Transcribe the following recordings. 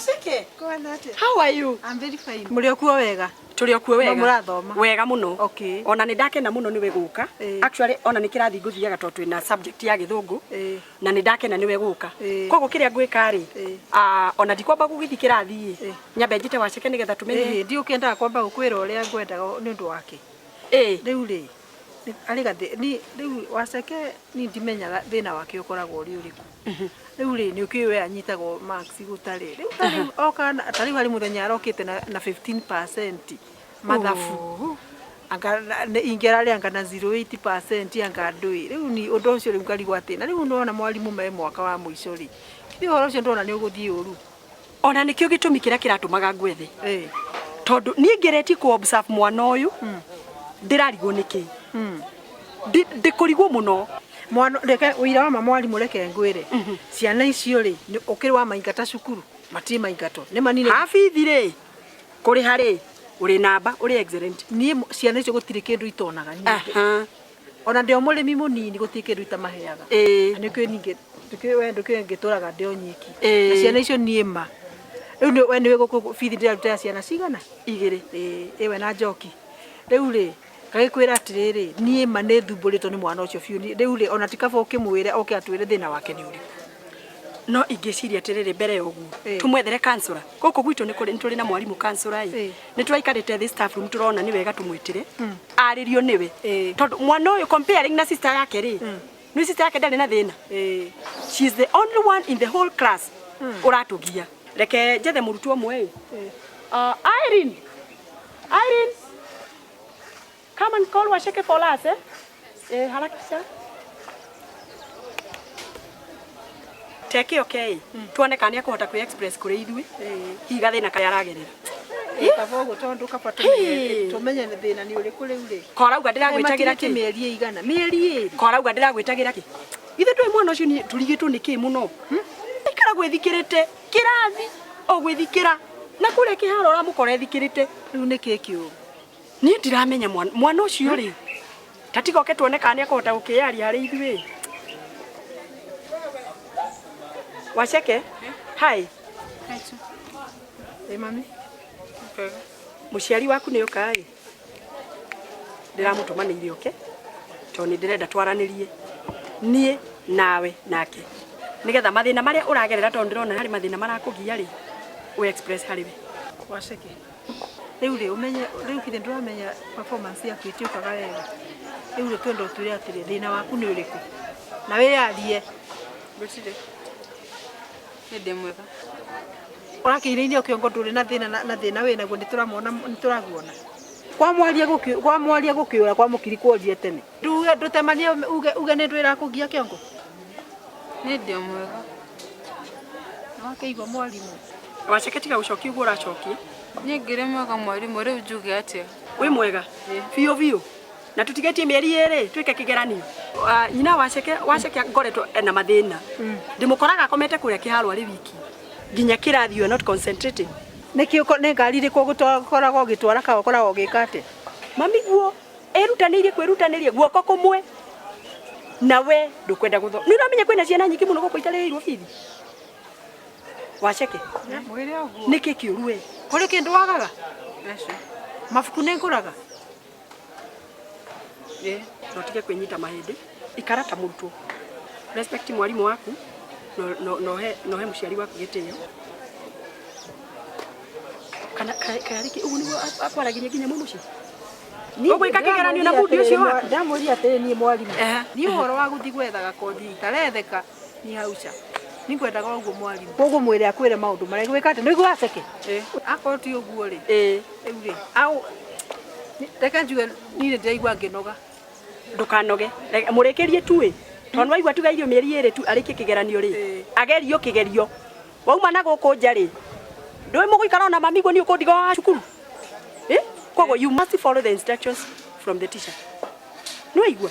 Waceke. Kwana atia? How are you? I'm very fine. Mũrĩ o kuo wega? Tũrĩ o kuo wega. No mũrathoma? Wega mũno. Okay. Ona nĩ ndakena mũno nĩwe gũka. Actually ona nĩ kĩrathi ngũthiaga tondũ twĩna subject ya gĩthũngũ. Na nĩ ndakena nĩwe gũka. Koguo kĩrĩa ngwĩka rĩ, ah, ona ndikwamba gũgĩthiĩ kĩrathi ĩ, nyambe njĩte Waceke nĩgetha tũmenye. Ĩĩ, ndiũkĩendaga kwamba gũkwĩra ũrĩa ngwendaga nĩ ũndũ wake. Rĩu rĩ, arĩ gathĩ ni rĩu Waceke ni ndimenyaga thĩna wake ũkoragwo ũrĩ ũrĩkũ. Rĩu rĩ, nĩ ũkĩũĩ we anyitagwo marks gũtarĩ. Rĩu ta rĩu oka ta rĩu harĩ mũthenya arokĩte na 15% mathabu. Anga ingĩararĩ anga na 0.8% anga ndũĩ. Rĩu ni ũndũ ũcio rĩu ngarigwo atĩ na rĩu nĩwona mwarimũ me mwaka wa mũico rĩ. Githĩ ũhoro ũcio ndũrona nĩ ũgũthiĩ ũru. Ona nĩkĩo gĩtũmi kĩrĩa kĩratũmaga ngwethe. Tondũ niĩ ngeretie kũ observe mwana ũyũ, ndĩrarigwo nĩkĩ. Ndĩkũrigwo mũno. Mwana reke ũira wa ma mwarimũ reke ngwĩre. Ciana icio rĩ, ũkĩrĩ wa maingata cukuru, matirĩ maingatwo. Nĩ manine. Habithi rĩ, kũrĩha rĩ, ũrĩ namba, ũrĩ excellent. Niĩ ciana icio gũtirĩ kĩndũ itonaga niĩ. Ona ndĩ o mũrĩmi mũnini gũtirĩ kĩndũ itamaheaga. Na nĩkĩo ningĩ we ndũkĩũĩ ngĩtũraga ndĩ o nyiki. Na ciana icio niĩ ma. Rĩu we nĩũĩ gũkũ bithi ndĩraruta ya ciana cigana? Igĩrĩ. Ĩĩ we na Njoki. Rĩu rĩ, ngagĩkwĩra atĩrĩrĩ, niĩ ma nĩ thumbũrĩtwo nĩ mwana ũcio biũ. Rĩu rĩ, ona ti kaba ũkĩmwĩre oke atwĩre thĩna wake nĩ ũrĩkũ. No ingĩciria atĩrĩrĩ mbere ya ũguo, tũmwethere counselor. Gũkũ gwitũ nĩ kũrĩ, nĩ tũrĩ na mwarimũ counselor ĩ. Nĩ tũraikarĩte thĩ staff room tũrona nĩ wega tũmwĩtĩre, arĩrio nĩwe. Tondũ mwana ũyũ comparing na sister yake rĩ, nĩ sister yake ndarĩ na thĩna. She is the only one in the whole class ũratũgia. Reke njethe mũrutwo ũmwe ĩ. Irene, Irene, come and call Wacheke for us, eh? Harakisha. Teke okay. Tuone kana nĩekũhota kwĩ express kũrĩ ithuĩ. Hihi gathĩna karĩa aragerera. Kaba ũguo tondũ kaba tũmenye thĩna nĩ ũrĩkũ rĩu rĩ. Korauga ndĩragwĩtagĩra kĩ? Mĩeri ĩigana? Mĩeri ĩrĩ. Korauga ndĩragwĩtagĩra kĩ? Ithe ndũĩ mwana ũcio niĩ tũrigĩtwo nĩ kĩ mũno. Aikara gwĩthikĩrĩte kĩrathi o gwĩthikĩra na kũrĩa kĩharo ũramũkora ethikĩrĩte. Rĩu nĩ kĩ kĩũru? Niĩ ndiramenya mwana ũcio rĩ. Ta tiga oke tuone kana nĩekũhota gũkĩyaria harĩ ithuĩ. Wacheke? Hi. Ĩ mami. Mũciari waku nĩ oka ĩ? Ndĩramũtũmanĩire oke tondũ nĩ ndĩrenda twaranĩrie niĩ nawe nake nĩgetha mathĩna marĩa ũragerera tondũ ndĩrona harĩ mathĩna marakũgia rĩ, ũ express harĩ we. Wacheke. Rĩu rĩ ũmenye rĩu githĩ ndũramenya performance yaku ĩtiũkaga wega. Rĩu rĩ twenda ũtwĩre atĩrĩ thĩna waku nĩ ũrĩkũ na wĩyarie. Gũtirĩ. Niĩ ndĩ mwega. Ũrakĩinainio kĩongo ndũrĩ na thĩna na thĩna wĩnaguo nĩtũramona nĩtũraguona. Kwa mwaria gũkĩ kwa mwaria gũkĩũra kwa mũkiri kworie tene. Nduge ndũtemanie uge uge nĩ ndũ ĩrakũgia kĩongo. Niĩ ndĩ mwega. Nĩwakĩigua mwarimũ. Wacheke tiga gũcokia ũguo ũracokia. Niĩ ngĩrĩ mwega mwarimũ rĩu njuge atĩa? Wĩ mwega? Biũ biũ. Na tũtigĩtie mĩeri ĩrĩ twĩke kĩgeranio. Nyina Wacheke Wacheke ngoretwo ena mathĩna. Ndĩmũkoraga akomete kũrĩa kĩharo arĩ wiki. Nginya kĩrathi you are not concentrating. Nĩkĩ nĩ ngari ĩrĩkũ ũkoragwo ũgĩtwara kana ũkoragwo ũgĩka atĩa? Mami guo erutanĩirie kwĩrutanĩria guoko kũmwe na we ndũkwenda gũthoma. Nĩ ũramenya kwĩna ciana nyingĩ mũno gũkũ itarĩhĩirwo bithi? Wacheke. Mwĩre ũguo. Nĩkĩ kĩũru we? Kũrĩ kĩndũ wagaga? Aca. Mabuku nĩ ngũraga? Ĩĩ. No tige kwĩnyita mahĩndĩ. Ikara ta mũrutwo. Respect mwarimũ waku no he mũciari waku gĩtĩo. Kana karĩ kĩ ũguo nĩguo akwaragĩria nginya mwĩ mũciĩ? Ũgwĩka kĩgeranio na mũndũ ũcio waku? Ndamwĩrire atĩrĩ niĩ mwarimũ. Niĩ ũhoro wa gũthiĩ gwethaga kothi itaretheka ni hauca. Niĩ ngwendaga ũguo mwarimũ. Koguo mwĩre akwĩre maũndũ marĩa gwĩka atĩ nĩguo Wacheke? Akorwo ti ũguo rĩ. Rĩu rĩ, au reke njuge niĩ nĩ ndĩraigua ngĩnoga. Ndũkanoge. Mũrĩkĩrie tu ĩ. Tondũ waigua tuga irio mĩeri ĩrĩ tu arĩkie kĩgeranio rĩ. Agerio kĩgerio. Wauma na gũkũ nja rĩ. Ndũĩ mũgũikara ona mami guo nĩ ũkũndiga wa cukuru. Koguo you must follow the instructions from the teacher. Nĩ waigua?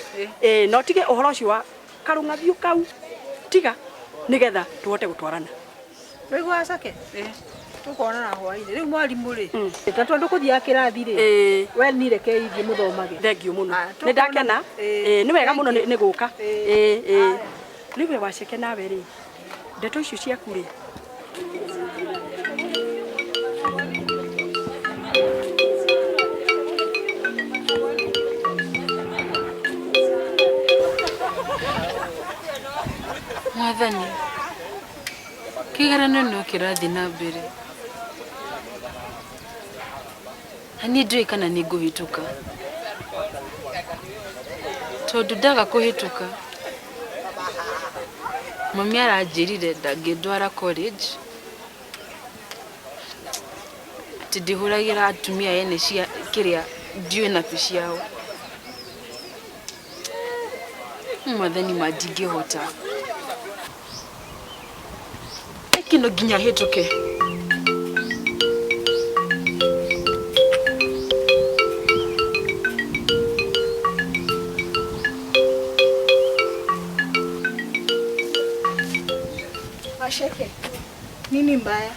No tige ũhoro ũcio wa karũng'athio kau. Tiga nĩgetha tũhote gũtwarana. Waigua Wacheke? Tũkonana hwainĩ. Rĩu mwarimũ rĩ, ta tondũ kũthiaga kĩrathi rĩ, we niĩ reke ithiĩ mũthomage. Thengiũ mũno. Nĩ ndakena. Nĩ wega mũno nĩ gũka. Rĩu we Wacheke nawe rĩ, ndeto icio ciaku rĩ. Mwathani, kĩgeranio no kĩrathiĩ na mbere na niĩ ndiũĩ kana nĩ ngũhĩtũka tondũ ndaga kũhĩtũka mami aranjĩrire ndangĩndwara college atĩ ndĩhũragĩra atumia ene cia kĩrĩa ndiũĩ nabi ciao. Mwathani ma ndingĩhota kino nginya hĩtũke. Washeke, nini mbaya?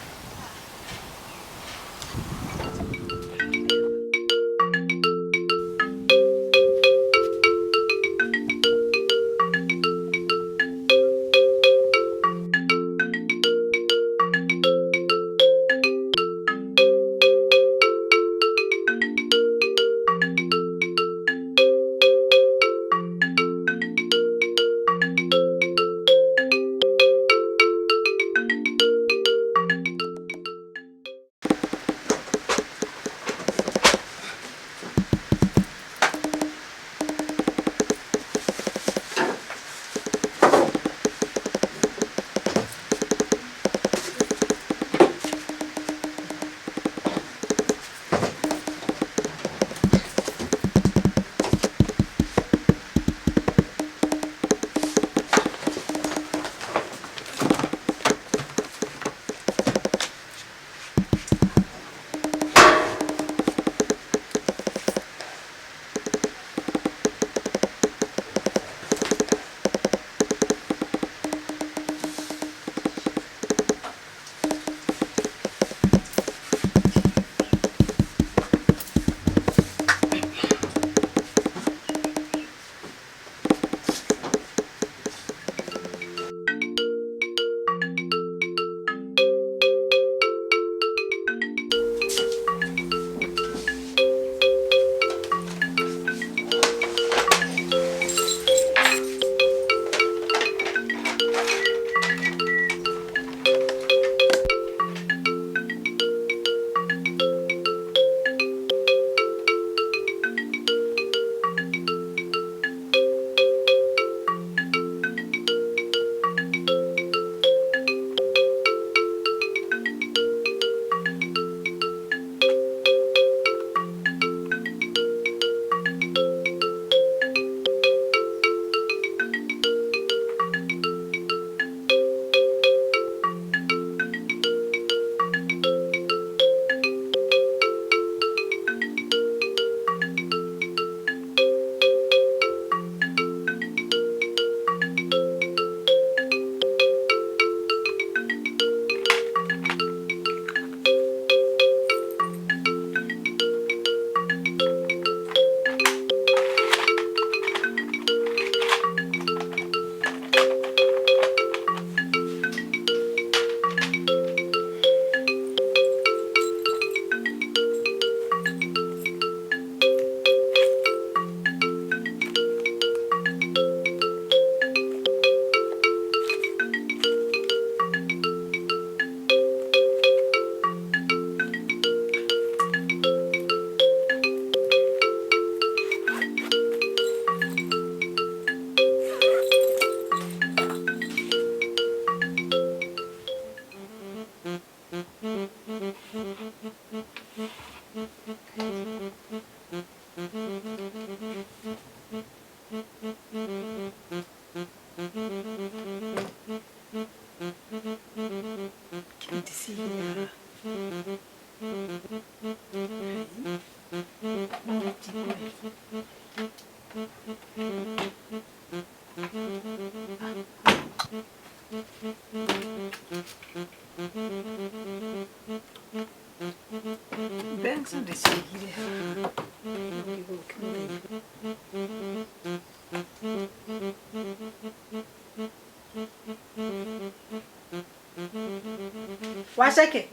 Washeke.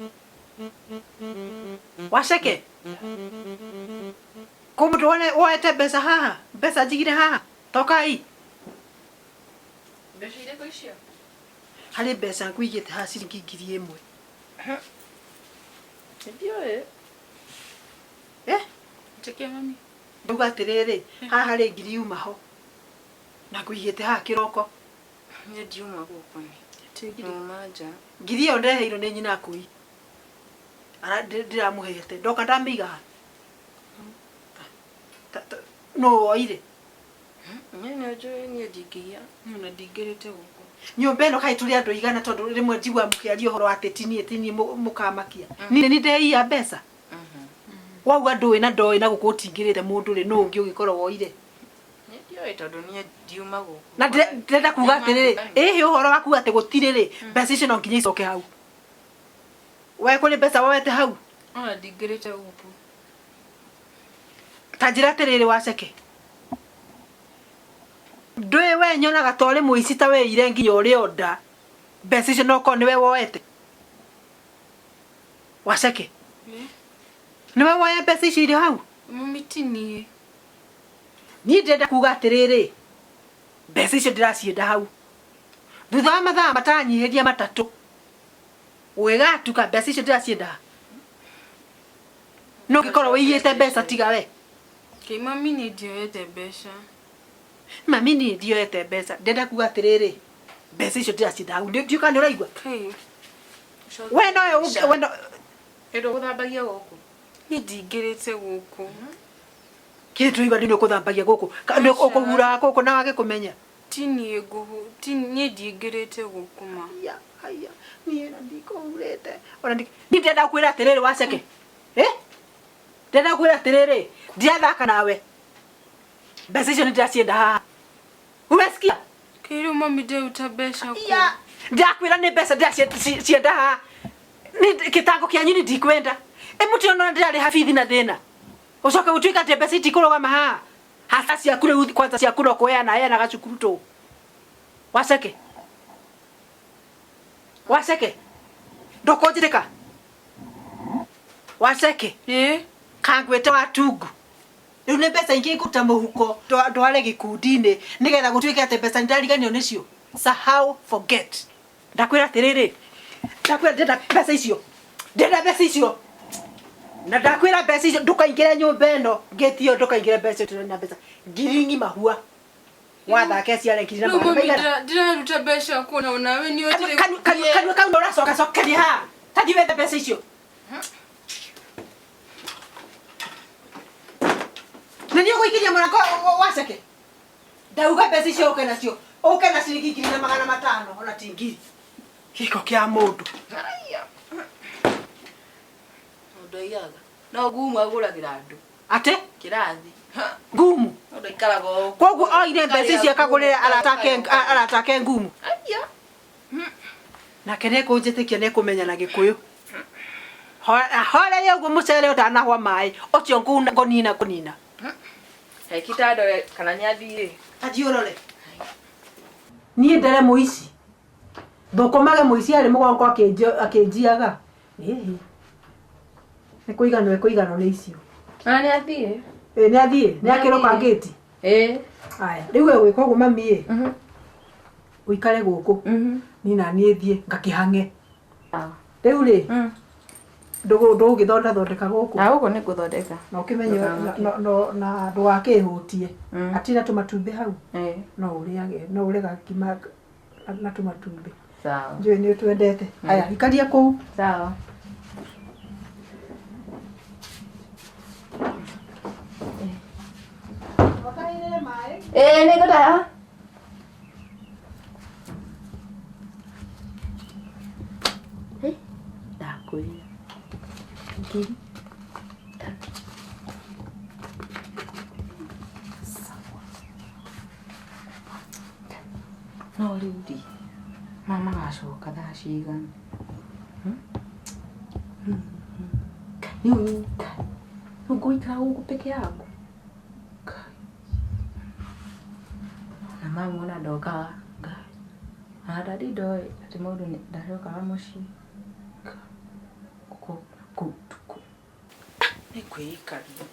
Waceke kå må ndå woete mbeca haha mbeca njigire haha tokai mbeca irĩkũ icio harĩ mbeca ngũigĩte haha ciringi 1000. Ndiũĩ. Eh? Njĩke mami. Ndauga atĩrĩrĩ, haha harĩ 1000 yuma ho. Na ngũigĩte haha kĩroko. Niĩ ndiuma gũkũ nĩ. Numa nja. 1000 ĩyo ndeheirwo nĩ nyina akũi. Ara ndiramũhete. Ndoka ndamĩiga haha. No woire. Niĩ nĩ njũĩ niĩ ndingĩiya. Niĩ ona ndingĩrĩte gũkũ. Nyũmba ĩno kaĩ tũrĩ andũ igana tondũ rĩmwe njiguaga mũkĩaria ũhoro wa atĩ tinie tinie mũkamakia. Niĩ nĩ ndeiya mbeca. Wauga ndũĩ na ndoĩ na gũkũ ũtingĩrĩte mũndũ rĩ nũ ũngĩ ũgĩkorwo woire. Niĩ ndiũĩ tondũ niĩ ndiuma gũkũ. Na ndĩrenda kuga atĩrĩrĩ, ĩhĩ ũhoro wa kuga atĩ gũtirĩ rĩ, mbeca icio no nginya icoke hau. We kũrĩ mbeca woete hau? Ona ndingĩrĩte gũkũ. Ta njĩra atĩrĩrĩ Waceke. Ndũĩ we nyonaga ta ũrĩ mũici ta wĩire nginya ũrĩ o nda. Mbeca icio no korwo nĩwe woete. Waceke. Nĩwe woya mbeca icio irĩ hau? Mami ti niĩ. Niĩ ndĩrenda kuga atĩrĩrĩ, mbeca icio ndĩracienda hau. Thutha wa mathaa matanyihĩria 3 gũgĩgatuka mbeca icio ndĩracienda. No ũngĩkorwo wĩiyĩte mbeca tiga we. Kĩ mami niĩ ndioete mbeca. Mami niĩ ndioete mbeca. Ndĩrenda kuga atĩrĩrĩ, mbeca icio ndĩracienda hau. Ndiũĩ kana nĩ ũraigua? We no we no Ĩndũ gũthambagia gũkũ. Niĩ ndingĩrĩte gũkũ. Kĩrĩ tũigua nĩ ũkũthambagia gũkũ. Nĩ ũkũhuraga gũkũ na wage kũmenya. Ti niĩ ngũhu, ti niĩ ndingĩrĩte gũkũ ma. Aya, aya, niĩ na ndikũhurĩte. Ona niĩ ndĩrenda kwĩra atĩrĩrĩ Waceke. Eh? Ndĩrenda kwĩra atĩrĩrĩ, ndirathaka nawe. Mbeca icio nĩ ndĩracienda haha. Umesikia? Kĩrĩ mami ndĩruta mbeca kũ? Ya, ndirakwĩra nĩ mbeca ndĩracienda haha. Nĩ kĩtango kĩanyu nĩ ndikwenda. Ĩ mũtirona ndĩrarĩha bithi na thĩna. Ũcoke ũtuĩke atĩ mbeca itikũrũgama haha. Hasa ciaku rĩu kwanza ciaku no kũheana heanaga cukuru tũ. Waceke. Waceke. Ndũkũnjĩrĩka. Waceke. Ĩ? Kangwĩte wa tungu. Rĩu nĩ mbeca ingĩ ngũruta mũhuko ndware gĩkundi-inĩ nĩgetha gũtuĩke atĩ mbeca nĩndariganĩrwo nĩcio. Sahau, forget. Ndakwĩra atĩrĩrĩ, ndakwĩra ndĩrenda mbeca icio. Ndĩrenda mbeca icio. Na ndakwĩra mbeca icio ndũkaingĩre nyũmba ĩno ngĩti ĩyo ndũkaingĩre mbeca icio na mbeca 1000 ng'ima hua. Wathake ciare 1000 na magana maigana. Ndĩraruta mbeca kũ na onawe nĩ ũnjĩrĩ. Kanua kau ũracoka cokeria haha. Ta thiĩ wethe mbeca icio. Na nĩ ũgũikĩria mũrango Waceke. Ndauga mbeca icio ũke nacio. Ũke na ciringi 1500 ona ti 1000. Gĩko kĩa mũndũ. Mũndũ aiyaga. No ngumu agũragĩra andũ. Atĩ? Kĩrathi. Ngumu. Mũndũ aikaraga o. Koguo oire mbeca icio akagũrĩra arata ake ngumu. Aiya. Nake nĩekũnjĩtĩkia nĩekũmenya na Gĩkũyũ. Horeria ũguo mũcere ũtanahwa maĩ. Ũcio ngũnina ngũnina. Hekita ndore kana nĩathiĩ. Athiĩ ũrore. Niĩ ndere mũici. Thũkũmage mũici arĩ mũgongo akĩnjiaga. Ĩhĩ. Nĩ kũiganwo ĩkũiganwo nĩ icio. Ona nĩathiĩ. Ĩ nĩathiĩ, nĩakĩrũka ngĩti. Ĩ. Aya, rĩu we gwĩka ũguo mami ĩ. Ũikare gũkũ. Niĩ na niĩ thiĩ ngakĩhang'e. Rĩu rĩ, ndũgũgĩthondathondeka gũkũ. Na gũkũ nĩ ngũthondeka. Na ũkĩmenye na ndũgakĩhũtie. Atina tũmatumbĩ hau. No ũrĩage, no ũrĩe gakima na tũmatumbĩ. Sawa. Njũĩ nĩ ũtwendete. Aya, ikaria kũu. Sawa. Ĩ nĩ ngũtaha. Ndakwĩra. 3,000. No rĩu rĩ, mama agacoka thaa cigana? Rĩu ngũikara gũkũ peke yangu? Na mama ona ndokaga. Ona daddy ndoĩ atĩ mũndũ ndacokaga mũciĩ. Kũu ũtukũ. Nĩ kwĩikaria.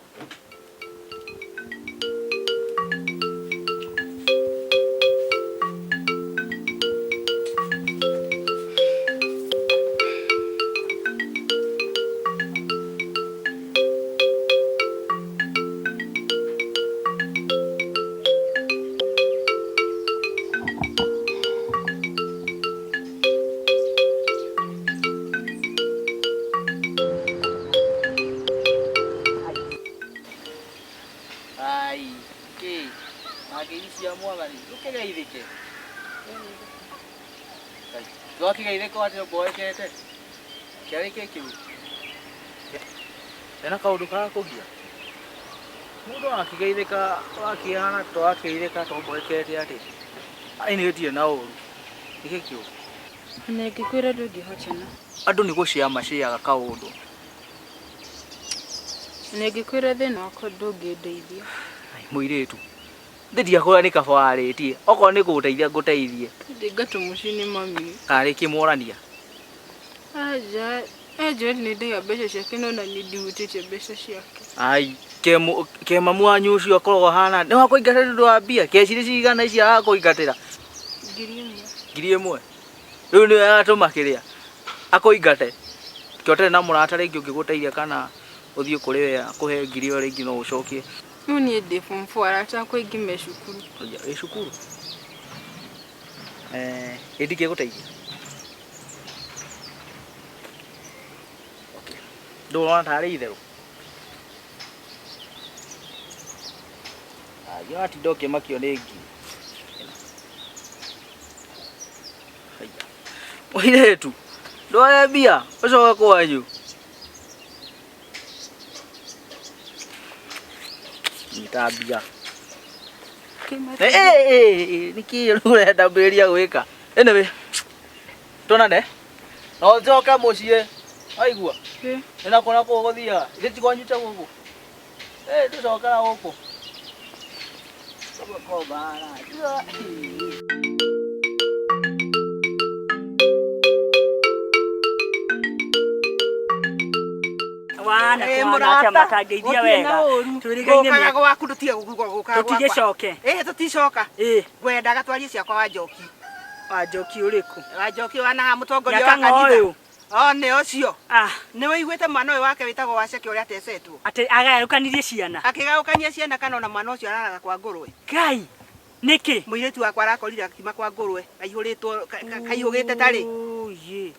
Ai, kĩ ngeithi cia mwathani ndũkĩgeithĩke. Ndwakĩgeithĩka atĩ mboekete kĩarĩ kĩ kĩu hena kaũndũ karakũgia mũndũ akĩgeithĩka wakĩhana to akĩgeithĩka to mboekete atĩ ai nĩ gĩtirĩ na ũru nĩkĩ kĩu. Ona ingĩkwĩra ndũngĩhotana. Andũ nĩ gũcĩa maciaga kaũndũ. Ona ingĩkwĩra thĩna wakwa ndũngĩndeithia. Ai, mũirĩtu ndĩ ndiakwĩra nĩ kaba warĩtie okorwo nĩ gũgũteithia ngũteithie. Ndingatwo mũciĩ nĩ mami. Karĩ kĩmũrania. Aja aja nĩ ndaiga mbeca ciake no na niĩ ndihutĩtie mbeca ciake. Ai ke mamu wanyu ũcio akoragwo hana nĩ wakũingatĩra nĩ ũndũ wa mbia ke cirĩ cigana ici arakũingatĩra? 1000. 1000 rĩu nĩwe aratũma kĩrĩa akũingate kĩo ũtarĩ na mũrata rĩngĩ ũngĩgũteithia kana ũthiĩ kũrĩ we akũhe ngiri ĩyo rĩngĩ no ũcokie. Rĩu niĩ ndĩ form 4 arata akwa aingĩ me cukuru. Ĩ cukuru ĩ ndingĩgũteithia. Okay. Ndũrona tarĩ itherũ ai watinda ũkĩmakio nĩ ngiri. Haiya. Mũirĩtu ndwoe mbia ũcoke kwanyu. Nyita mbia. Nĩkĩ rĩu ũrenda mbĩrĩria gwĩka? Anyway, tuonane. No njoke mũciĩ. Waigua? Nĩ nakũ na kũ ũgũthiaga? Ithe ti kwanyu ta gũkũ? Tũcokera gũkũ. Ũguo kombara. Wana kwana atia matangeithia wega. Twĩrĩgaine Gũkaga gwaku ndũtige gũkaga gwakwa. Tũtigĩcoke. Ĩĩ tũticoka. Ĩĩ. Ngwendaga twarie ciakwa wa Njoki. Wa Njoki ũrĩkũ? Wa Njoki wa naha mũtongoria wa Nyakang'a kanitha. ũyũ. O nĩ ũcio. Ah. Nĩ wĩiguĩte mwana ũyũ wake wĩtagwo Waceke ũrĩa atecetwo? Atĩ agayũkanirie ciana. Akĩgayũkania ciana kana ona mwana ũcio araraga kwa ngũrwe. Ngai. Nĩkĩ? Mũirĩtu wakwa arakorire akiuma kwa ngũrwe kaihũrĩtwo kaihũgĩte tarĩ.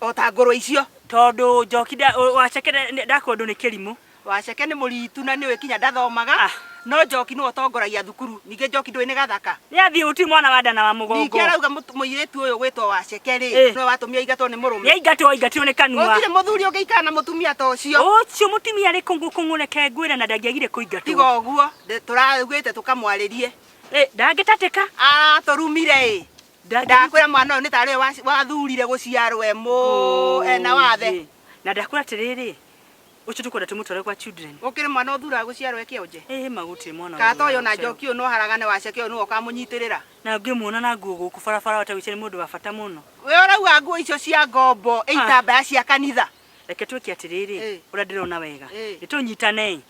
O ta ngũrwe icio. Tondũ Njoki Waceke ndakwendwo nĩ kĩrimũ. Waceke nĩ mũritu na nĩũĩ kinya ndathomaga. No Njoki nĩwe ũtongoragia thukuru. Ningĩ Njoki ndũĩ nĩ gathaka. Nĩ athiĩ gũtirĩ mwana wa nda na wa mũgongo. Ningĩ arauga mũirĩtu ũyũ gwĩtwo Waceke rĩ, nĩwe watũmire aingatwo nĩ mũrũme. Nĩ aingatwo aingatirwo nĩ kanua. Gũtirĩ mũthuri ũngĩikara na mũtumia ta ũcio. Ũcio mũtumia arĩ kũng'ũ kũng'ũ reke ngwĩre na ndangĩagire kũingatwo. Tiga ũguo, tũraugĩte tũkamwarĩrie. Ndangĩtatĩka. Aratũrumire ĩ. Ndakwĩra mwana ũyũ nĩ tarĩ we wathurire gũciarwo e mũ ena wathe. Na ndakwĩra atĩrĩrĩ, ũcio tũkwenda tũmũtware kwa children. Gũkĩrĩ mwana ũthuraga gũciarwo e kĩonje. Ĩ ma gũtirĩ mwana. Kana ta ũyũ na Njoki ũyũ no haragane Waceke ũyũ nĩwe ũkamũnyitĩrĩra. Na ũngĩmuona na nguo gũkũ barabara watagwĩciria nĩ mũndũ wa bata mũno. We ũrauga nguo icio cia ngombo ĩ itambaya cia kanitha. Reke twĩke atĩrĩrĩ, ũrĩa ndĩrona wega. Nĩ tũnyitane.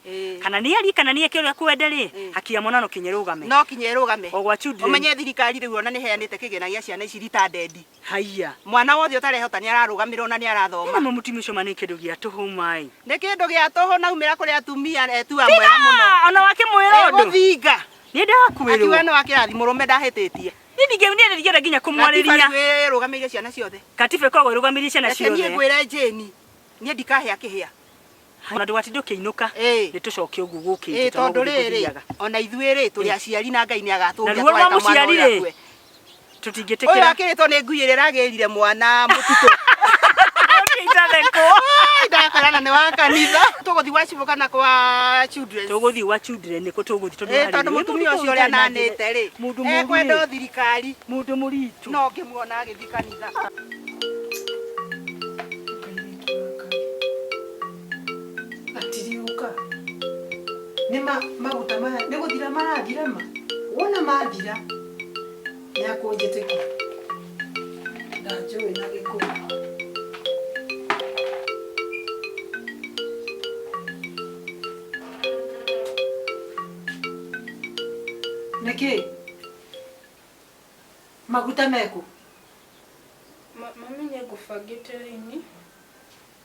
Kana nĩ arie kana nĩ eke ũrĩa kwenda rĩ, haki ya mwana no kinya ĩrũgame. No kinya ĩrũgame. O gwa children. Ũmenye thirikari rĩu ona nĩ heanĩte kĩgĩna gĩa ciana ici ritandendi. Haiya. Mwana wothe ũtarehota nĩ ararũgamĩrwo na nĩ arathoma. Ĩno mũtumia ũcio ma nĩ kĩndũ gĩa tũhũ mai. Nĩ kĩndũ gĩa tũhũ na umĩra kũrĩ atumia etua mwega mũno. Ona wakĩmwĩra ũndũ. Egũthinga. Nĩ ndakwĩrwo. Akiuga nĩ wakĩrathi mũrũme ndahĩtĩtie. Niĩ ndingĩ ndingĩenda nginya kũmwarĩria. Katiba rĩu ĩrũgamĩire ciana ciothe. Katiba ĩkoragwo ĩrũgamĩrĩire ciana Reke niĩ ciothe. ngwĩre Jane, niĩ ndikahĩa kĩhĩa. Ona ndũgatinde ũkĩinũka. Nĩ tũcoke ũguo gũkĩte Ĩ tondũ rĩrĩ ona ithuĩ rĩ tũrĩ aciari na Ngai nĩ Na agatũria ruo rwa twareka mwana mũciari ũyũ rĩ, akue. Ũyũ tũtingĩtĩkĩra. akĩrĩtwo nĩ ngui ĩrĩa ĩragĩrire mwana mũtitũ. Itathekwo. Ndakorana nĩ wa kanitha. Tũgũthiĩ gwa cibũ kana kwa children. Tũgũthiĩ gwa children nĩkũ tũgũthiĩ tondũ Ĩ tondũ mũtumia ũcio ũrĩa ananĩte rĩ Mũndũ mũru ekwenda rĩ. o thirikari. Mũndũ mũritu. No ngĩmuona agĩthiĩ kanitha. Atiriũka. Nĩ maguta maya nĩ gũthira marathira ma. Wona mathira nĩ akũnjĩtĩkia. Ndanjũĩ na gĩkũyũ. Nĩkĩ? Maguta meku? Mami nĩ ngũbangĩte raini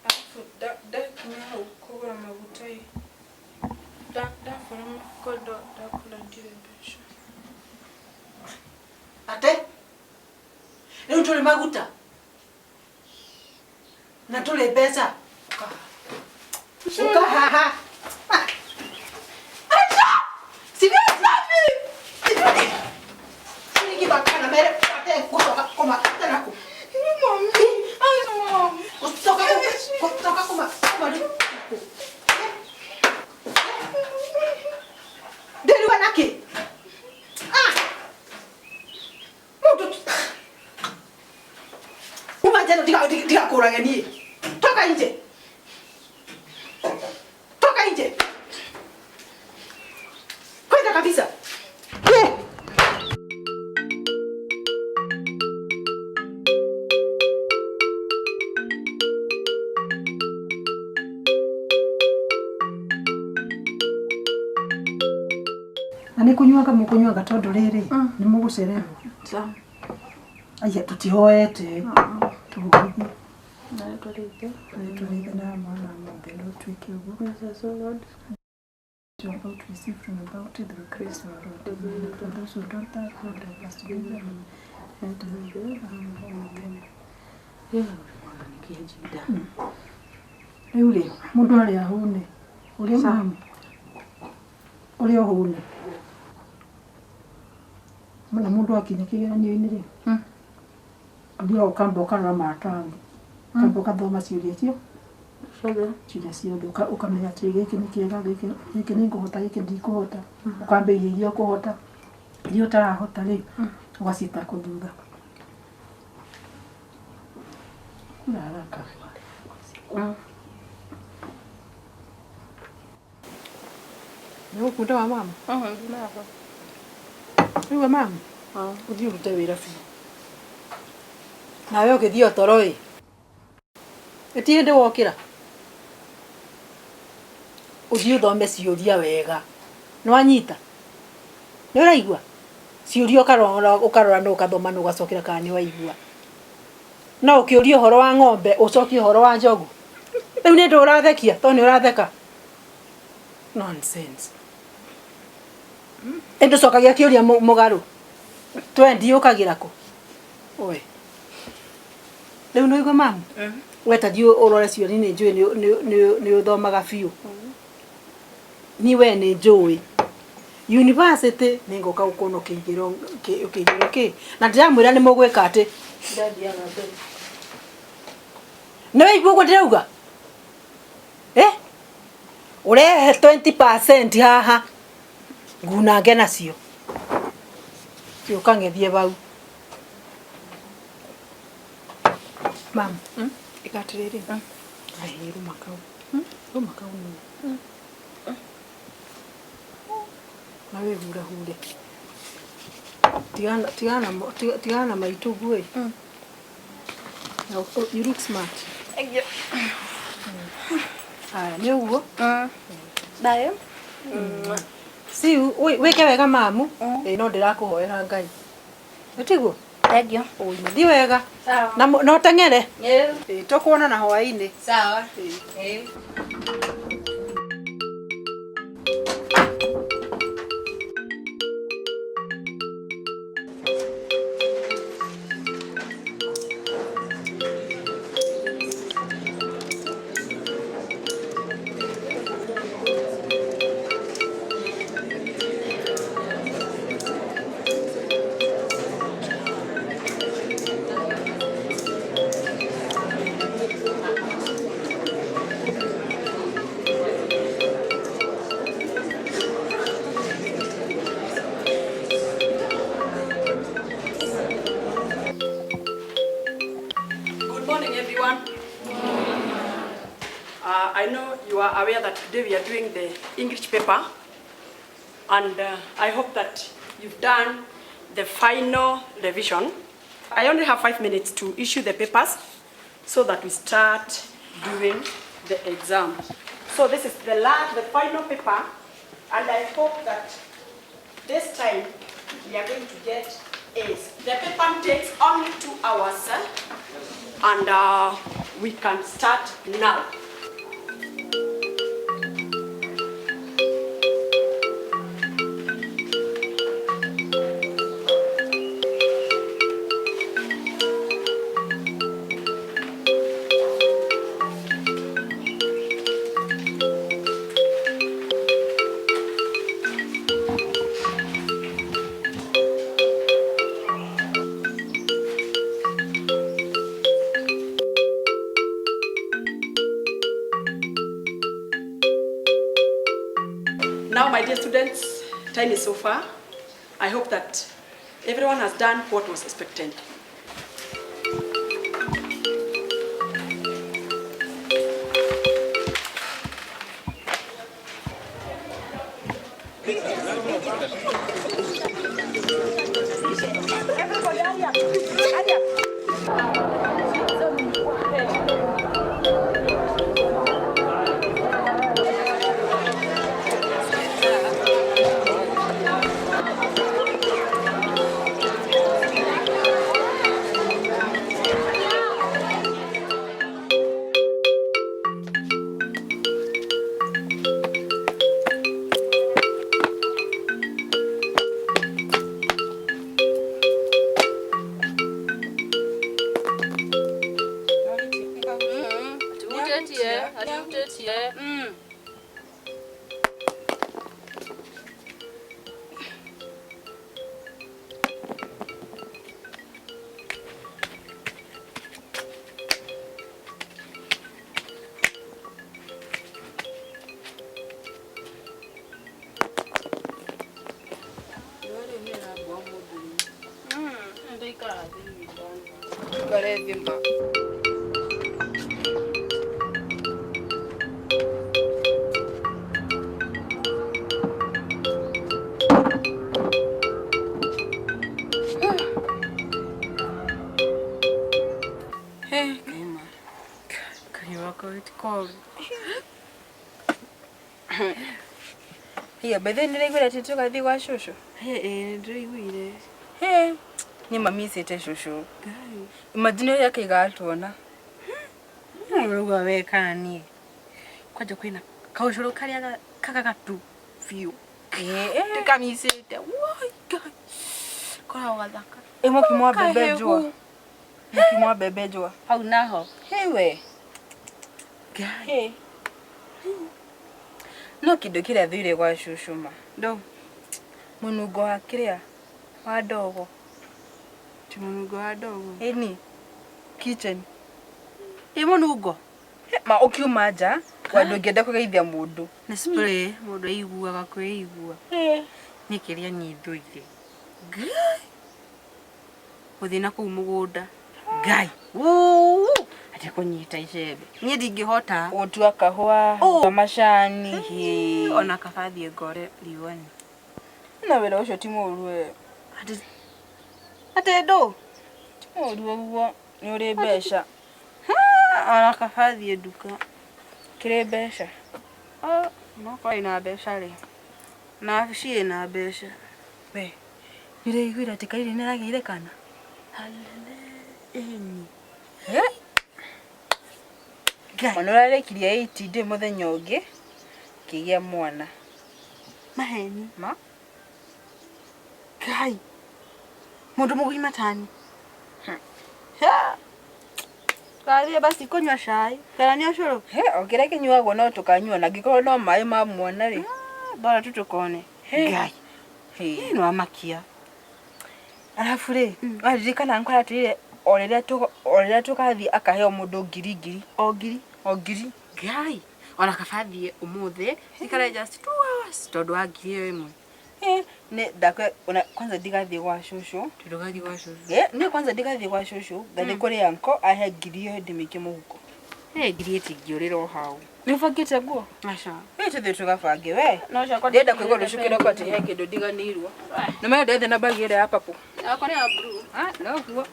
arabu ndakinya hau kũgũra maguta ĩ ndabora mũhuko ndakora ndirĩ mbeca. Ate? Rĩu tũrĩ maguta? Na tũrĩ mbeca? Ũka haha. Ndigakurage niĩ. Toka nje. Toka nje. Kwenda kabisa. Na nĩ kũnyuaga mũkũnyuaga tondũ rĩrĩ nĩ mũgũcererwo. Aya tũtihoete. Tũhũthie. Tũrĩithe na mwana ng'ombe no tuĩke ũguo. You are about to receive from the bounty through Christ our Lord. Amen. For those who don't have, Lord, help us to give them. Amen. Rĩu rĩ, mũndũ arĩa ahũne. Ũrĩa mamu. Ũrĩa ũhũne. Na mũndũ akinya kĩgeranio-inĩ rĩ, ũthiaga ũkamba ũkarora maratathi. Ũkamba ũgathoma ciũria cio. Ciũria ciothe ũkamenya atĩ gĩkĩ nĩ kĩega, gĩkĩ nĩ ngũhota, gĩkĩ ndikũhota. Ũkambĩrĩria iria ũkũhota, iria ũtarahota rĩ, ũgaciĩta kũ thutha. Kura haraka. Nĩ ũgũkunda wa mama? Rĩu we mama, ũthiĩ ũrute wĩra biũ. Nawe ũgĩthiĩ o toro ĩ. Ĩti hĩndĩ wokĩra. Ũthiĩ ũthome ciũria wega. Nĩ wanyita? Nĩ ũraigua? Ciũria ũkarora na ũgathoma na ũgacokera kana nĩ waigua. No ũkĩũria ũhoro wa ng'ombe ũcokie ũhoro wa njogu. Rĩu nĩ ndũ ũrathekia tondũ nĩ ũratheka. Nonsense. Ĩndĩ ũcokagia kĩũria mũgarũ. Twendi ũkagĩra kũ? Oe. Rĩu nĩ waigua mamu? We ta thiĩ ũrore ciũria nĩ njũĩ nĩ ũthomaga biũ. Niĩ we nĩ njũĩ. University nĩ ngoka gũkuona ũkĩingĩra kĩ. Na ndĩramwĩra nĩ mũgwĩka atĩ. Nĩ waigua ũguo ndĩrauga? Eh? Ũrehe 20% haha. Ngunange nacio. Thiĩ ũkang'ethie bau. Mam, ĩka atĩrĩrĩ. Ai, rũma kau. Rũma kau nũ. Na wĩhurahure. Tigana na maitũ ũguo ĩ. You look smart. Thank you. Aya, nĩ ũguo. Bye. See you. Wĩke wega mamu. Ĩ no ndĩrakũhoera Ngai. Nĩ tiguo? Thank you. Ũima thiĩ wega. Sawa. Na no teng'ere. Ĩ tũkuonana hwaĩ-inĩ. Sawa. Good morning, everyone. I know you are aware that today we are doing the English paper, and I hope that you've done the final revision. I only have 5 minutes to issue the papers so that we start doing the exam. So this is the final paper, and I hope that This time we are going to get A's. The paper takes only 2 hours, eh? And we can start now. Now, my dear students, time is so far. I hope that everyone has done what was expected. Everybody, hurry up. Hurry up. Hiya, bethe nĩraiguire atĩ tũgathiĩ gwa cũcũ. Ĩĩ nĩndĩraiguire. He, niĩ mamicĩte cũcũ. Imagine ũrĩa akĩigatuona. Ũrauga we kana niĩ. Kwanja kwĩna kaũcũrũ karĩa kagagatu biũ. Ndĩkamicĩte. Woi Ngai. Koragwo gathaka. Ĩ mũkimo wa mbembe njũa. Mũkimo wa mbembe njũa. Hau naho. He we. Ngai. No kĩndũ kĩrĩa thũire gwa cũcũ ma. Ndũ. Mũnungo wa kĩrĩa? Wa ndogo. Ti mũnungo wa ndogo. Ĩni. Kitchen. Ĩ mũnungo. Ma ũkiuma nja, wa ndũngĩenda kũgeithia mũndũ. Nĩ spray mũndũ aiguaga kwĩigua. Niĩ kĩrĩa niĩ thũire. Ngai. Gũthiĩ na kũu mũgũnda. Ngai. Atĩ kũnyita icembe. Niĩ ndingĩhota. Gũtua kahũa, macani. Ona kaba thiĩ ngore riũa-inĩ. Na wĩra ũcio ti mũũru we. Atĩ ndũ? Ti mũũru ũguo, nĩ ũrĩ mbeca. Ona kaba thiĩ nduka. Kĩrĩ mbeca. No korwo ĩna mbeca rĩ. Na wabici ĩna mbeca. We, nĩũraiguire atĩ Kairĩ nĩaragĩire kana? Halele, ĩni. Mwana ũrarĩkirie 8 ndĩ mũthenya ũngĩ kĩgĩa mwana. Maheni. Ma? Ngai. Mũndũ mũgima tani. Tũgathiĩ basi kũnyua cai. Kana nĩ ũcũrũ? He, o kĩrĩa kĩnyuagwo no tũkanyua na angĩkorwo no maĩ ma mwana rĩ. Bora tu tũkone. Ngai. Nĩ wamakia. Arabu rĩ, waririkana nkora atĩrĩrĩ o rĩrĩa tũgathiĩ akaheo mũndũ ngiri ngiri. O ngiri. O ngiri. Ngai. Ona kaba thiĩ ũmũthĩ, ikare just 2 hours tondũ wa ngiri ĩyo ĩmwe. Nĩ ndakwe ona kwanza ndigathiĩ gwa cũcũ. Ndũgathiĩ gwa cũcũ. Niĩ kwanza ndigathiĩ gwa cũcũ, ngathiĩ kũrĩ uncle ahe ngiri ĩyo ndĩmĩikie mũhuko. Ngiri ĩtingĩũrĩra o hau. Nĩ ũbangĩte nguo? Aca. Ĩ tũthiĩ tũgabange we. No cakwa ndĩrenda kũigua rũciũ kĩroko atĩ he kĩndũ ndiganĩirwo. Nĩ menya ndĩrethe na bagi ĩrĩa ya purple. Yakwa nĩ ya blue. Ah, noguo.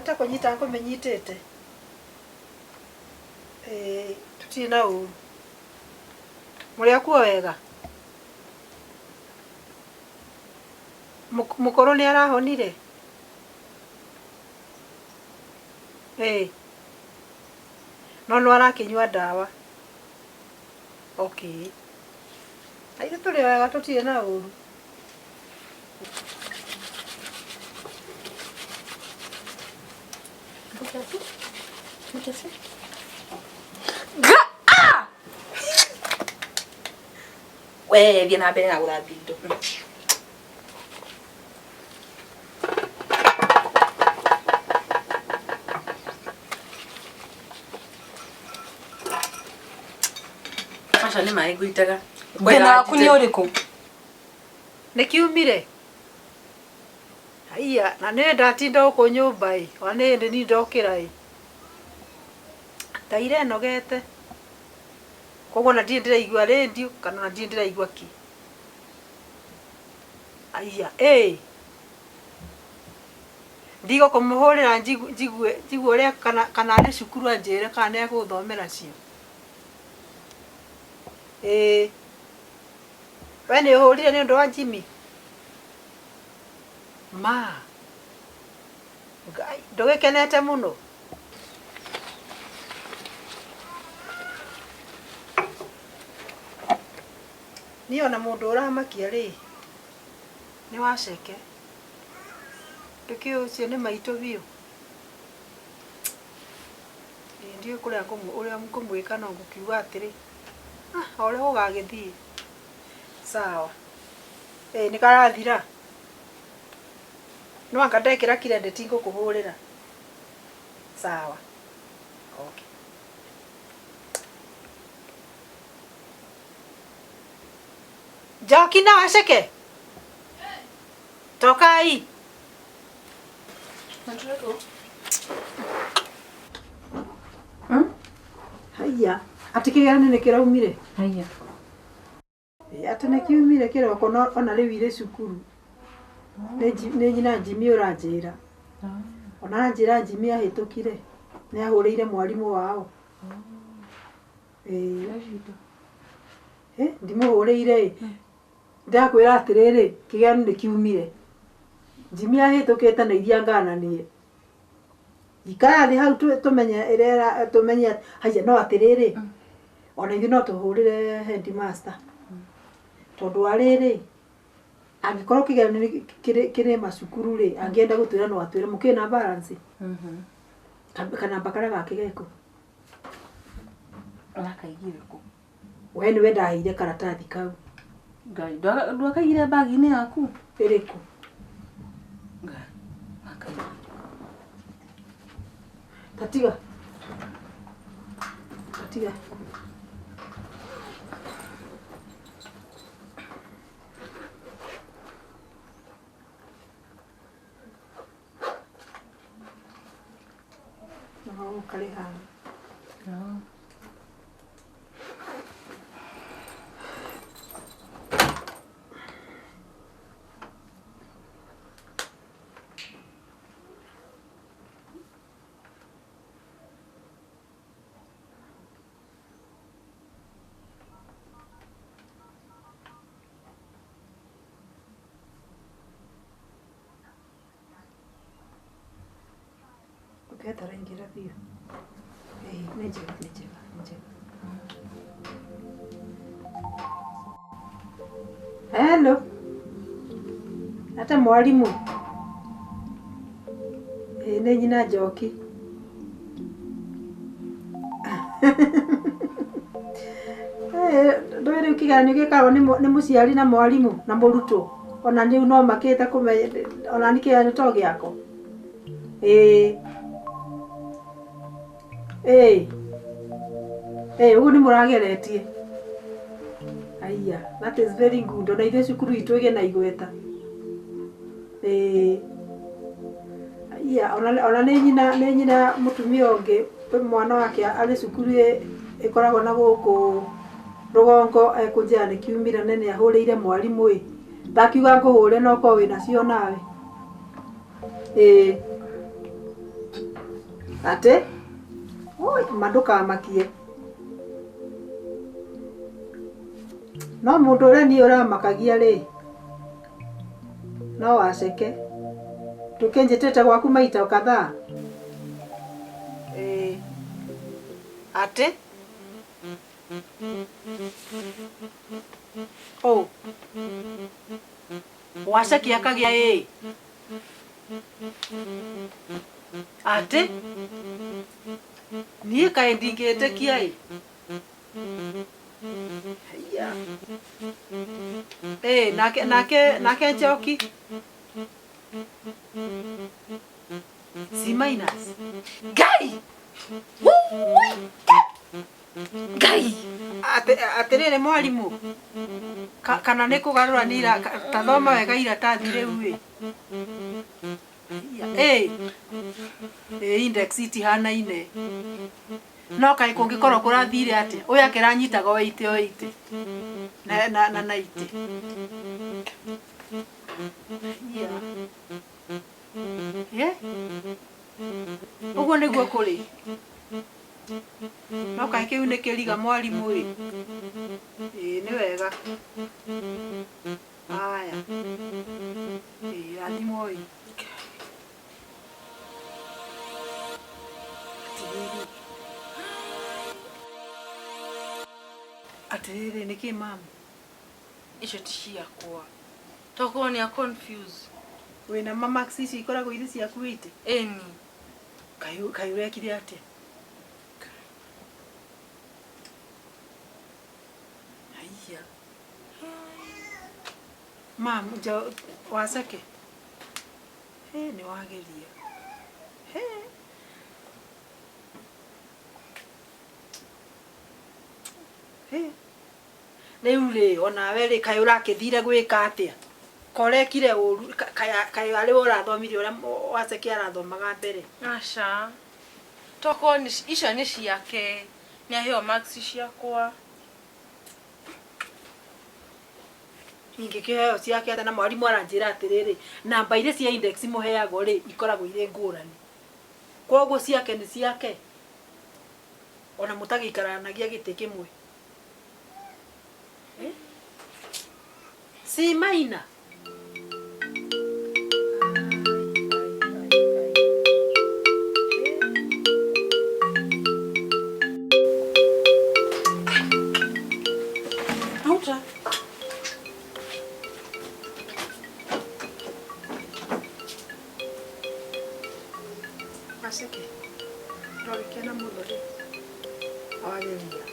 Nĩ ta kũnyita ngũmĩnyitĩte. Ĩĩ, tũtirĩ na ũru. Mũrĩ akuo wega? Mũkũrũ nĩ arahonire? Ĩĩ. No no arakĩnyua ndawa? Okay. Na ithuĩ tũrĩ o wega tũtirĩ na ũru. We thiĩ na mbere na gũthambia indo. Aca nĩ maĩ ngũitaga. Thĩna waku nĩ ũrĩkũ? Nĩ kiumire? Haiya, na nĩ ndatinda gũkũ nyũmba ĩ, ona nĩ hĩndĩ niĩ ndokĩra ĩ. Ndaire nogete. Koguo ona ndirĩ ndĩraigua radio kana ona ndirĩ ndĩraigua kĩ. Aiya, ĩ. Ndigũkũmũhũrĩra njigue njigue ũrĩa kana kana arĩ cukuru anjĩre kana nĩ egũthomera cio. Ĩĩ. We nĩ ũhũrire nĩ ũndũ wa Jimmy? Ma. Ngai, ndũgĩkenete mũno? Niĩ ona mũndũ ũramakia rĩ, nĩ Waceke. Ndũkĩũĩ ũcio nĩ maitũ biũ? Ĩĩ ndiũĩ kũrĩa ũrĩa ngũmwĩka no ngũkiuga atĩrĩ, ah o ũrĩa gũgagĩthiĩ. Sawa. Ĩĩ nĩ karathira? No anga ndekĩra credit ngũkũhũrĩra. Sawa. Okay. Njoki na Waceke? Tokai. Haiya, atĩ kĩgeranio nĩ kĩraumire? Haiya. Ĩ, atĩ nĩ kiumire kĩroko no ona rĩu irĩ cukuru. Nĩ nĩ nyina Jimmy ũranjĩra. Ona aranjĩra Jimmy ahĩtũkire. Nĩ ahũrĩire mwarimũ wao. Ĩĩ. Ĩ, ndimũhũrĩire ĩ. Ndakwĩra atĩrĩrĩ, kĩgeranio nĩ kiumire. Jimmy ahĩtũkĩte na iria ngananie. Ikara thĩ hau tũmenye ĩrĩa tũmenye haiya no atĩrĩrĩ, ona ithuĩ no tũhũrĩre headmaster. Tondũ wa rĩrĩ, angĩkorwo kĩgeranio kĩrĩ macukuru rĩ, angĩenda gũtwĩra no atwĩre mũkĩrĩ na balance? Kanamba karĩa gake geko? Ũrakaigire kũ? We nĩwe ndaheire karatathi kau. Ngai, ndwakaigire bagi-inĩ yaku? Ĩrĩkũ? Ngai, wakaigire. Tatiga. Tatiga. No, karĩ haha. No. Ũketara ingĩra biũ. Ĩĩ, nĩ njega, nĩ njega, nĩ njega. Hello. Ate mwarimũ. Ĩĩ nĩ nyina Njoki. Ndũĩ rĩu kĩgeranio gĩkagwo nĩ mũciari na mwarimũ na mũrutwo. Ona rĩu no makĩte kũmenya ona niĩ kĩgeranio to gĩakwa. Ĩĩ. Ĩĩ. Ĩĩ ũguo nĩ mũrageretie. Aiya, that is very good. Ona ithuĩ cukuru itũ ĩgĩe na igweta. Ĩĩ. Aiya, ona nĩ nyina nĩ nyina mũtumia ũngĩ mwana wake arĩ cukuru ĩkoragwo na gũkũ rũgongo ekũnjĩra nĩ kiumire na nĩ ahũrĩire mwarimũ ĩ. Ndakiuga ngũhũre no korwo wĩnacio nawe. Ĩĩ. Atĩ oi ma ndũkamakie. No mũndũ ũrĩa niĩ ũramakagia rĩ, no waceke. Ndũkĩnjĩtĩte gwaku maita kadhaa. Ĩĩ. Atĩ ũ waceki akagĩa ĩ atĩ niĩ kaĩ ndingĩtĩkia ĩ. Haiya. Ĩ nake nake nake Njoki C minus. Ngai! Ngai! Atĩrĩrĩ mwarimũ, kana nĩ kũgarũra nĩ ira ta thoma wega iratathi rĩu ĩ. Ĩ ĩ index itihanaine. No kaĩ kũngĩkorwo kũrathire atĩa? Ũyũ akĩranyitaga o 80 o 80 na 90. Haiya. Ĩ? Ũguo nĩguo kũrĩ. No kaĩ kĩu nĩ kĩriga mwarimũ ĩ. Ĩĩ nĩ wega. Haya. Ĩĩ rathimwo ĩ. Atĩrĩrĩ. Atĩrĩrĩ nĩkĩ mamu? Icio ti ciakwa. Tokorwo nĩ a confuse. Wĩna ma marks icio ikoragwo irĩ ciaku 80? Ĩni. Kaĩ kaĩ ũrekire atĩa? Haiya. Mam, njo waceke. Hĩ nĩ wageria. Hĩ. Hĩ. Rĩu rĩ, onawe rĩ, kaĩ ũrakĩthire gwĩka atĩa? Korekire ũru, kaĩ arĩ we ũrathomire ũrĩa waceke arathomaga mbere? Aca. Tokorwo icio nĩ ciake. Nĩ aheo marks ciakwa. Ingĩkĩheo ciake atĩa na mwarimũ aranjĩra atĩrĩrĩ, namba iria cia index mũheagwo rĩ, ikoragwo irĩ ngũrani. Koguo ciake nĩ ciake. Ona mũtagĩikaranagia gĩtĩ kĩmwe. Eh? C minor. Auta. Waceke. Ndwagĩkena mũno rĩ. Wageria.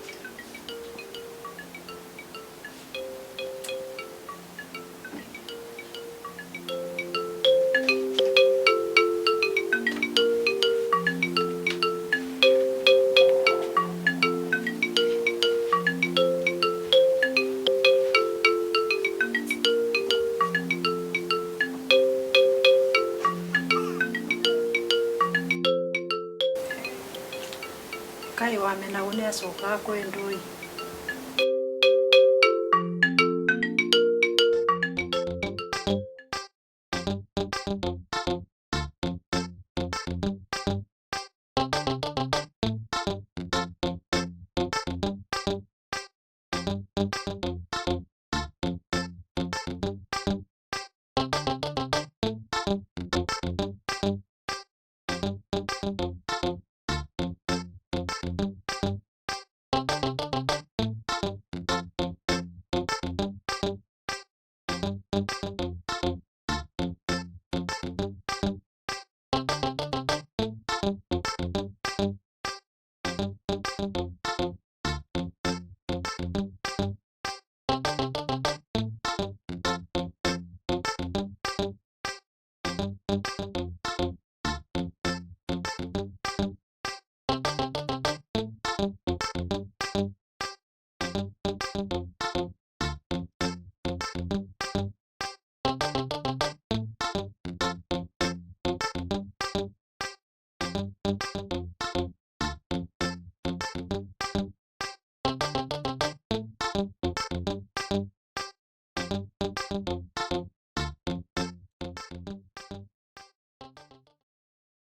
Kaĩ wamenagwo nĩ acokaga kwendwo ĩ.